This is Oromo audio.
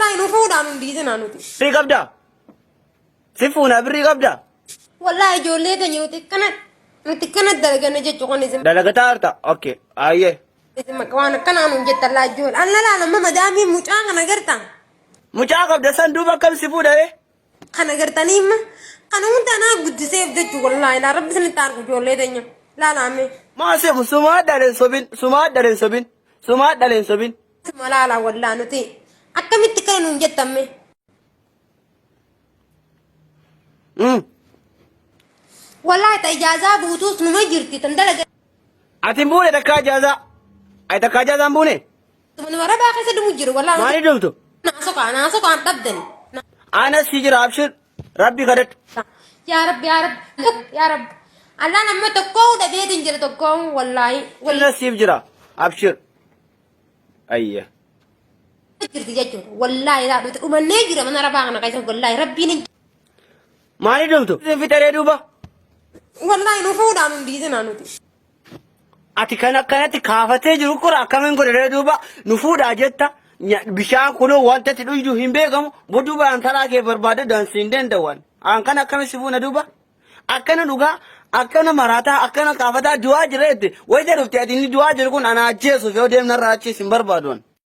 Wallaahi nu fuudhaa nun dhiisinaa nuti. Birrii qabdaa? Si fuunaa birrii qabdaa? Wallaahi ijoollee teenya nuti akkana nuti akkana dalaganna jechuu kun isin Dalagataa jirta? Okay. Ayyee. isin maqaa waan akkanaa nuun jettan laa ijoollee. Alla laala amma madaamii mucaa kana gartaa. Mucaa qabda san duuba akkam si fuudha ree? Kana gartanii imma kana hunda anaa guddiseef jechuu wallaahi laa rabbi isinitti argu ijoollee teenya laalaame. Maa seemu sumaa dhaleen sobin sumaa dhaleen sobin sumaa dhaleen sobin. Suma laalaa wallaa nuti akkamitti kana nuun jettamme. Wallaahi ta ijaazaa guutuus numa jirti tan dalaga. Ati hin buune takkaa ijaazaa. Ati takkaa ijaazaa hin buune. Manuma rabaa keessa dhumu jiru wallaahi. Maaliif dhumtu? Naa soqaa naa soqaan dhabdani. Anas si jira abshir. Rabbi kadhadhu. Yaa Rabbi yaa Rabbi yaa Rabbi. Allaan amma tokkoo dhabeetiin jira tokkoo wallaahi. Anas siif jira abshir. Ayya. Jirti jechuudha. Wallaahi laa dhuti dhumannee jira mana rabaa kana keessa wallaahi rabbiin hin. Maaliif dhumtu? Isin fixaree duuba. Wallaahi nu fuudhaan hin dhiisinaa nuti. Ati kan akkanatti kaafatee jiru kun akkamiin godhee duuba nu fuudhaa jetta bishaan kunoo wanta itti dhuydu hin beekamu duuba an taraa kee barbaade dansi hin danda'an. An kan akkamiin si fuuna duuba? Akkana dhugaa akkana maraataa akkana kaafataa du'aa jira jette wayita dhufte ati inni du'aa jiru kun ana ajjeesuuf yoo deemnarraa achiis hin barbaadu.